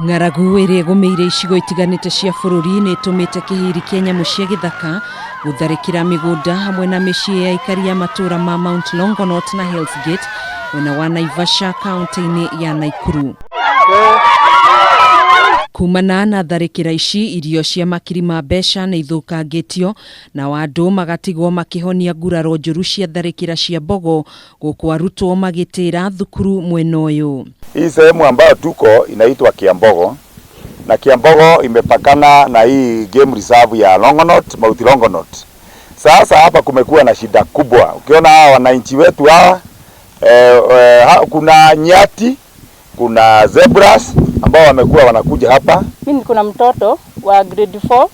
Ng'aragu ĩrĩa ĩgũmĩire icigo itiganĩte cia bũrũri nĩ ĩtũmĩte kĩhĩri kĩa nyamũ cia gĩthaka gũtharĩkĩra mĩgũnda hamwe na mĩciĩ ya aikari a matũũra ma Mount Longonot na Hell's Gate mwena wa Naivasha kaunti-inĩ ya Naikuru. Kumana na tharĩkĩra ici, irio cia makiri ma mbeca nĩ ithũkangĩtio nao andũ magatigwo makĩhonia nguraro njũru cia tharĩkĩra cia mbogo gũkũ arutwo magĩtĩra thukuru mwena ũyũ. Hii sehemu ambayo tuko inaitwa Kiambogo na Kiambogo imepakana na hii game reserve ya Longonot, Mount Longonot. Sasa hapa kumekuwa na shida kubwa. Ukiona hawa wananchi wetu hawa kuna nyati, kuna zebras ambao wamekuwa wanakuja hapa. Mimi niko na mtoto wa grade 4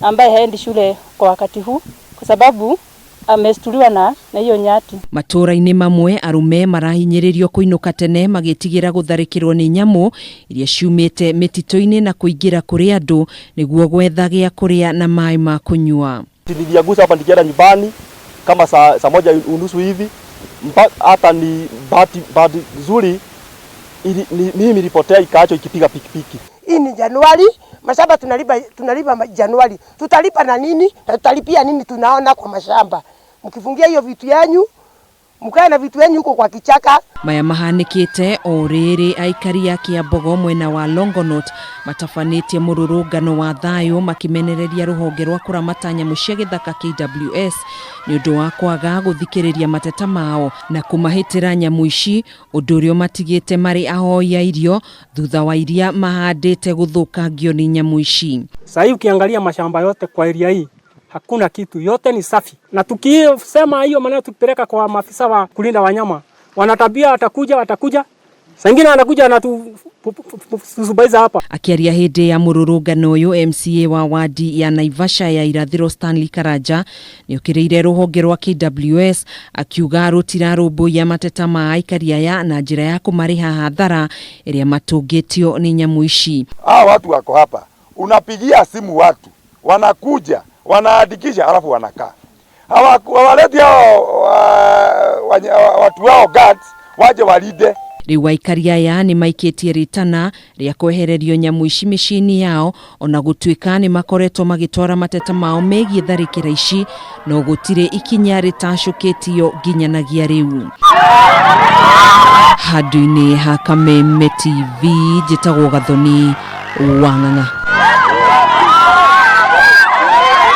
ambaye haendi shule kwa wakati huu kwa sababu amestuliwa na hiyo nyati. Matũũra-inĩ mamwe arũme marahinyĩrĩrio kũinũka tene magĩtigĩra gũtharĩkĩrwo nĩ nyamũ iria ciumĩte mĩtitũ-inĩ na kũingĩra kũrĩ andũ nĩguo gwetha gĩa kũrĩa na maĩ ma kũnyua. Niliangusa hapa nikienda nyumbani kama saa 1:30 hivi, hata ni bahati nzuri mimi nilipotea ikaacho ikipiga pikipiki. Hii ni Januari, mashamba tunalipa Januari. Tutalipa na nini? Na tutalipia nini tunaona kwa mashamba? Mkifungia hiyo vitu yenu, mkae na vitu yenu huko kwa kichaka. Maya mahanĩkĩte o rĩrĩ aikari a Kĩambogo mwena wa Longonot matabanĩtie mũrũrũngano wa thayũ makĩmenereria rũhonge rwa kũramata nyamũ cia gĩthaka KWS nĩ ũndũ wa kwaga gũthikĩrĩria mateta mao na kũmahĩtĩra nyamũ ici, ũndũ ũrĩa ũmatigĩte marĩ ahoi a irio thutha wa iria mahandĩte gũthũkangio nĩ nyamũ ici. Sasa ukiangalia mashamba yote kwa area hii hakuna kitu, yote ni safi. Na tukisema hiyo maneno tukipeleka kwa maafisa wa kulinda wanyama, wanatabia watakuja. Saa ingine anakuja anatuzubaiza hapa. Akiaria hĩndĩ ya mũrũrũngano ũyũ, MCA wa wadi ya Naivasha ya irathĩro Stanley Karanja nĩokĩrĩire rũhonge rwa KWS akiuga rũtirarũmbũiya mateta ma aikari aya na njĩra ya kũmarĩha hathara ĩrĩa matũngĩtio nĩ nyamũ ici. Hawa watu wako hapa, unapigia simu watu wanakuja wanaandikisha, alafu wanakaa hawaleti hao watu wao guards waje walinde. Rĩu aikari aya nĩ maikĩtie rĩtana rĩa kwehererio nyamũ ici mĩciĩ-inĩ yao ona gũtuĩka nĩ makoretwo magĩtwara mateta mao megiĩ tharĩkĩra ici, no gũtirĩ ikinya rĩtacũkĩtio nginyanagia rĩu. Handũ-inĩ ha Kameme TV njĩtagwo Gathoni wa Ng'ang'a.